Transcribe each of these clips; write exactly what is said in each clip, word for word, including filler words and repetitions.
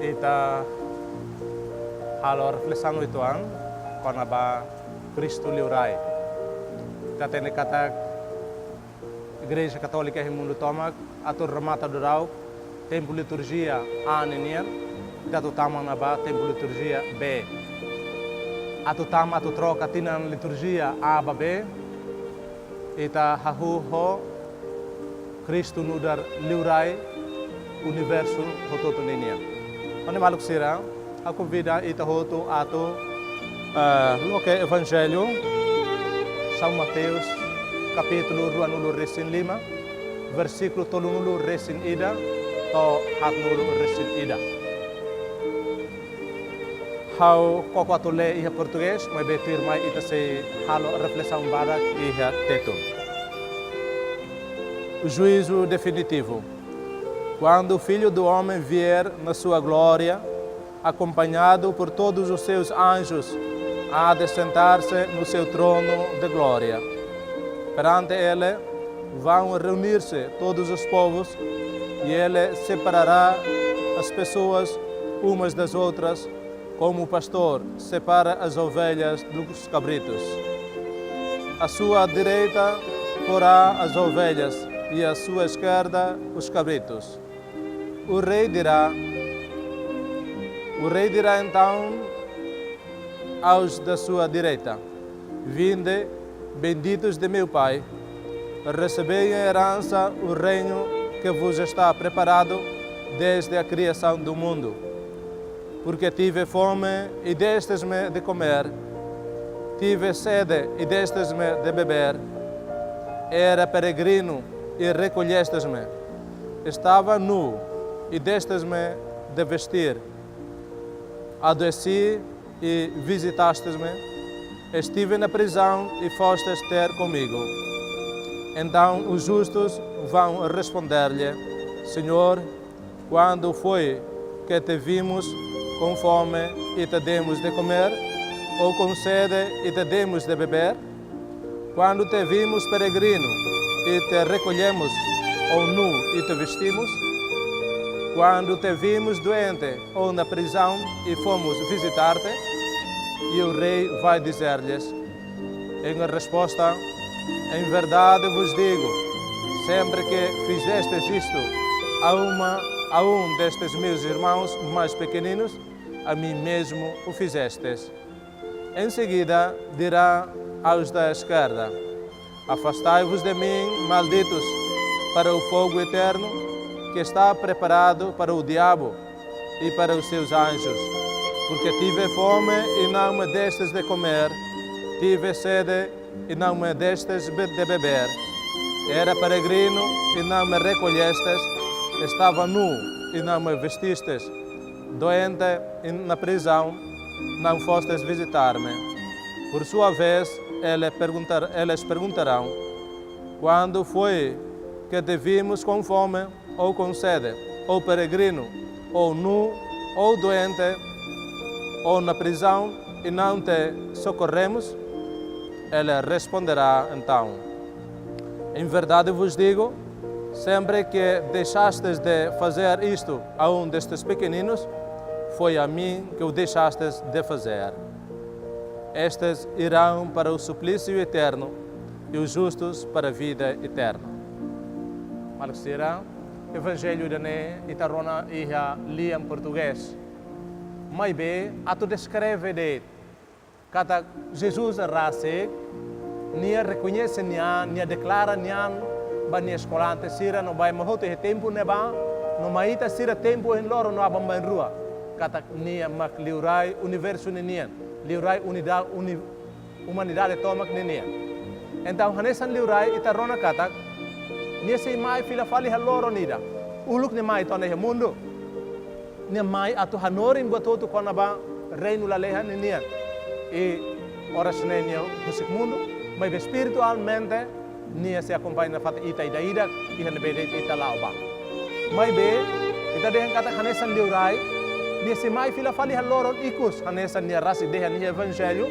Ita halo reflesaun uitoan kona-ba Kristu Liurai. Ita hatene katak Igreja Katólika iha mundu tomak atu remata daudaun tempu liturjia A ninian, ita atu tama ona ba tempu liturjia B. Atu tama, atu troka tinan liturjia A ba B, ita hahú ho Kristu nu'udar Liurai universu hotu-hotu ninian. Ha'u-nia maluk sira, ha'u konvida ita hotu atu, eh, loke Evanjellu São Mateus, kapítulu ruanulu-resin-lima, versíkulu tolunulu-resin-ida to'o haatnulu-resin-ida. Ha'u koko atu lee iha portugés, maibé tuirmai ita sei halo reflesaun badak iha tetun. O juízo definitivo. Quando o Filho do Homem vier na sua glória, acompanhado por todos os seus anjos, há de sentar-se no seu trono de glória. Perante ele vão reunir-se todos os povos, e ele separará as pessoas umas das outras, como o pastor separa as ovelhas dos cabritos. À sua direita porá as ovelhas, e à sua esquerda os cabritos. O rei dirá, o rei dirá então aos da sua direita: Vinde, benditos de meu Pai, recebei em herança o reino que vos está preparado desde a criação do mundo. Porque tive fome e destes-me de comer, tive sede e destes-me de beber, era peregrino e recolhestes-me, estava nu e destes-me de vestir, adoeci e visitastes-me, estive na prisão e fostes ter comigo. Então os justos vão responder-lhe: Senhor, quando foi que te vimos com fome e te demos de comer, ou com sede e te demos de beber? Quando te vimos peregrino e te recolhemos, ou nu e te vestimos? Quando te vimos doente ou na prisão e fomos visitar-te? E o rei vai dizer-lhes, em resposta: Em verdade vos digo, sempre que fizestes isto a uma, a um destes meus irmãos mais pequeninos, a mim mesmo o fizestes. Em seguida dirá aos da esquerda: Afastai-vos de mim, malditos, para o fogo eterno, que está preparado para o diabo e para os seus anjos. Porque tive fome e não me destes de comer, tive sede e não me destes be-, de beber, era peregrino e não me recolhestes, estava nu e não me vestistes, doente e na prisão, não fostes visitar-me. Por sua vez, ele perguntar-, eles perguntarão: Quando foi que te vimos com fome, ou com sede, ou peregrino, ou nu, ou doente, ou na prisão, e não te socorremos? Ele responderá então: Em verdade vos digo, sempre que deixastes de fazer isto a um destes pequeninos, foi a mim que o deixastes de fazer. Estes irão para o suplício eterno, e os justos para a vida eterna. Maluk sira, Evanjellu ida-ne'e ita rona iha lian portugés. Maibé, atu deskreve de'it katak Jesus rasik, nia rekoñese nia an, nia deklara nia an ba nia eskolante sira no ba ema hotu iha tempu ne'ebá, no mai ita sira tempu ohin loron no aban-bainrua, katak nia mak Liurai universu ninian, Liurai unida-, uni-, umanidade tomak ninian. Entaun, hanesan Liurai ita rona katak nia sei mai fila fali iha loron ida. Uluk nia mai tiha ona iha mundu, nia mai atu hanorin buat hotu kona-ba reinu lalehan ninian. I oras ne'e nia husik mundu, maibé espiritualmente nia sei akompaña nafatin ita ida-idak iha ne'ebé de'it ita la'o ba. Maibé, ita dehan katak hanesan Liurai, nia sei mai fila fali iha loron ikus, hanesan nia rasik dehan iha Evanjellu,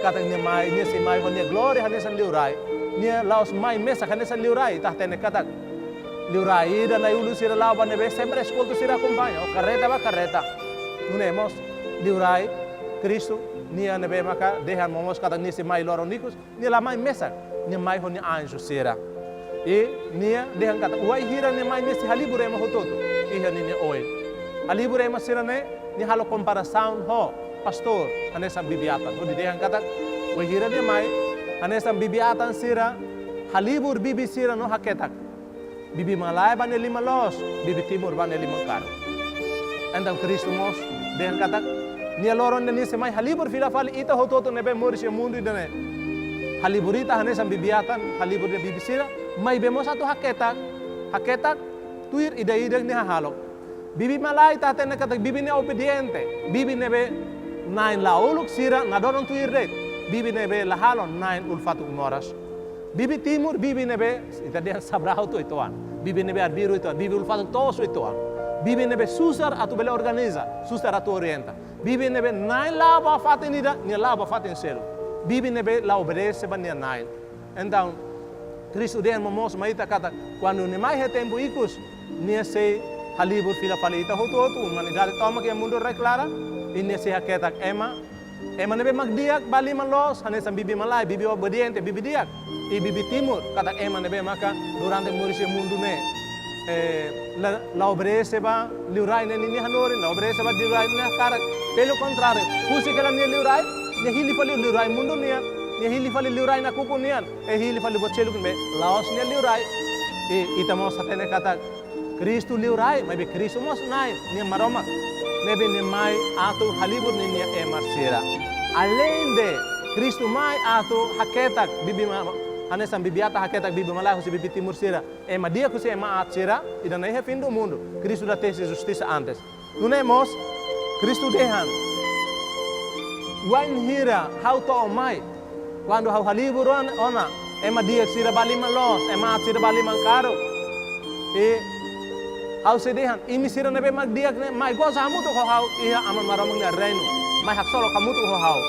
katak nia mai, nia sei mai ho nia glória hanesan Liurai. Nia la'ós mai mesak hanesan Liurai, ita hatene katak Liurai ida na'in-ulun sira la'o ba ne'ebé sempre eskolta sira akompaña. Ou karreta ba karreta. Nune'e mós, liurai, Kristu, nia ne'ebé maka dehan momoos katak nia sei mai loron ikus, nia la mai mesak, nia mai ho nia anju sira. I nia dehan katak wainhira nia mai nia sei halibur ema hotu-hotu iha ninia oin. Halibur ema sira-ne'e, nia halo komparasaun ho pastór hanesan bibi-atan. Hodi dehan katak wainhira nia mai, hanesan bibi-atan sira halibur bibi sira no haketak. Bibi-malae ba nia liman loos, bibi-timur ba nia liman karuk. Entaun Kristu mós dehan katak nia loron ida nia sei mai halibur fila fali ita hotu-hotu ne'ebé moris iha mundu ida-ne'e. Halibur ita hanesan bibi-atan halibur nia bibi sira, maibé mós atu haketak, haketak tuir ida-idak nia hahalok. Bibi-malae ita hatene katak bibi ne'e obediente, bibi ne'ebé na'in la uluk sira nadoron tuir de'it, bibi ne'ebé la halo na'in uluk fatuk moras. Bibi-timur, bibi ne'ebé, ita dehan sabraut uitoan. Bibi ne'ebé arbiru uitoan, bibi uluk fatuk toos uitoan. Bibi ne'ebé susar atu bele organiza, susar atu orienta. Bibi ne'ebé na'in la'o ba fatin ida, nia la'o ba fatin seluk. Bibi ne'ebé la obedese ba nia na'in. Entaun, Kristu dehan momoos mai ita katak, kuandu nia mai iha tempu ikus, nia sei halibur fila fali ita hotu-hotu, umanidade tomak iha mundu rai-klaran, i nia sei haketak ema, ema ne'ebé mak di'ak ba liman loos, hanesan bibi-malae, bibi obediente, bibi di'ak, i bibi-timur, katak ema ne'ebé maka durante moris iha mundu ne'e, eh, la, la obedese ba liurai ne'e ninia hanorin, la obedese ba liurai ne'e hakarak. Pelo kontráriu, husik hela nia liurai, nia hili fali liurai mundu nian, nia hili fali liurai nakukun nian, i hili fali buat seluk ne'ebé la'ós nia liurai. I ita mós hatene katak Kristu liurai, maibé Kristu mós na'in, nia Maromak. Ne'ebé nia mai atu halibur ninia ema sira. Além de Kristu mai atu haketak bibi ma-, hanesan bibi-atan haketak bibi-malae husi bibi-timur sira, ema di'ak husi ema aat sira, ida-ne'e iha fim do mundo. Kristu la tesi justisa antes. Nune'e mós, Kristu dehan, wainhira ha'u to'o mai, kuandu ha'u halibur ona, ona, ema di'ak sira ba liman loos, ema aat sira ba liman karuk. I ha'u sei dehan, imi sira ne'ebé mak di'ak ne'e, mai goza hamutuk ho ha'u iha Aman Maromak nia reinu, mai haksolok hamutuk ho ha'u.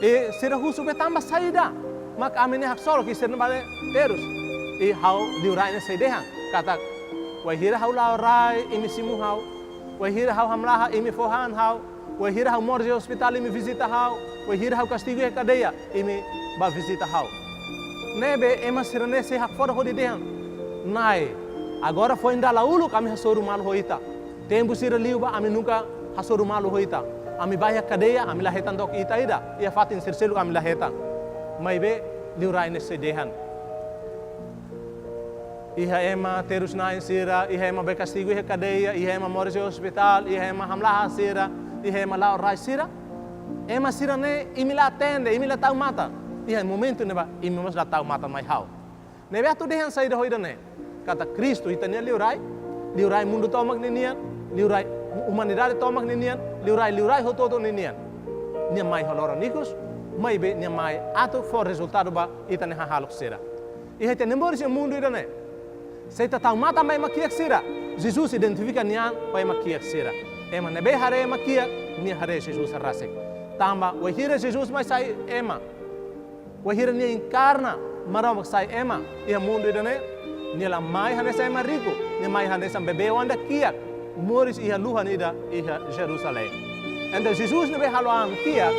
I sira husu be tanba saida mak ami ne'e haksolok i sira ne'ebá ne'e terus. I ha'u liurai ne'e sei dehan katak, wainhira ha'u la'o rai, imi simu ha'u. Wainhira ha'u hamlaha, imi fó han ha'u. Wainhira ha'u moris iha ospitál, imi vizita ha'u. Wainhira ha'u kastigu iha kadeia, imi bá vizita ha'u. Ne'ebé ema sira-ne'e sei hakfodak hodi dehan, Na'i, agora foin dala uluk ami hasoru malu ho ita. Tempu sira liubá ami nunka hasoru malu ho ita. Ami bá iha kadeia, ami la hetan dook ita ida. Iha fatin sira seluk ami la hetan. Maibé liurai ne'e sei dehan, iha ema terus na'in sira, iha ema be kastigu iha kadeia, iha ema moris iha ospitál, iha ema hamlaha sira, iha ema la'o rai sira. Ema sira-ne'e imi la atende, imi la tau matan. Iha momentu ne'ebá, imi mós la tau matan mai ha'u. Ne'ebé atu dehan saida ho ida-ne'e? Katak Kristu ita-nia liurai, liurai mundu tomak ninian, liurai umanidade tomak ninian, liurai, liurai hotu-hotu ninian. Nia mai ho loron ikus, maibé nia mai atu fó rezultadu ba ita-nia hahalok sira. Iha ita-nia moris iha mundu ida-ne'e, se ita tau matan ba ema kiak sira, Jesus identifika nia an ho ema kiak sira. Ema ne'ebé haree ema kiak, nia haree Jesus rasik. Tanba wainhira Jesus mai sai ema, wainhira nia enkarna, Maromak sai ema iha mundu ida-ne'e, nia la mai hanesan ema riku, nia mai hanesan bebé ida kiak, moris iha luhan ida iha Jerusalém. Entaun Jesus ne'ebé halo an kiak,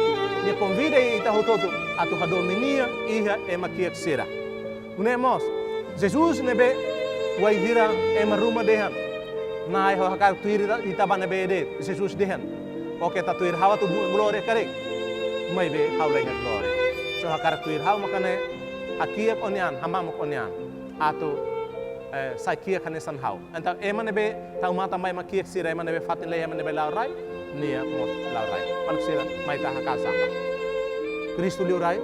nia konvida ita hotu-hotu atu hadomi nia iha ema kiak sira. Nune'e mós, Jesus ne'ebé wainhira ema ruma dehan, Na'i, ha'u hakarak tuir ita, ita ba ne'ebé de'it. Jesus dehan, Ó keta tuir ha'u atu buka glória karik, maibé ha'u la iha glória. Se ó hakarak tuir ha'u mak ne'e, hakiak ó-nia an, hamamuk ó-nia an, atu, eh, sai kiak hanesan ha'u. Entaun ema ne'ebé tau matan ba ema kiak sira, ema ne'ebé fatin laiha, ema ne'ebé la'o rai, nia mós la'o rai. Maluk sira, mai ita hakaas an ba. Kristu liurai,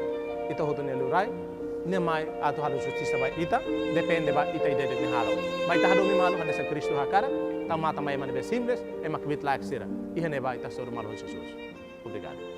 ita hotu nia liurai, nia mai atu halo justisa ba ita, depende ba ita ida-idak nia hahalok. Mai ita hadomi malu hanesan Kristu hakarak, tau matan ba ema ne'ebé simples, ema kbiit-laek sira. Iha ne'ebá ita hasoru malu ho Jesus. Obrigadu.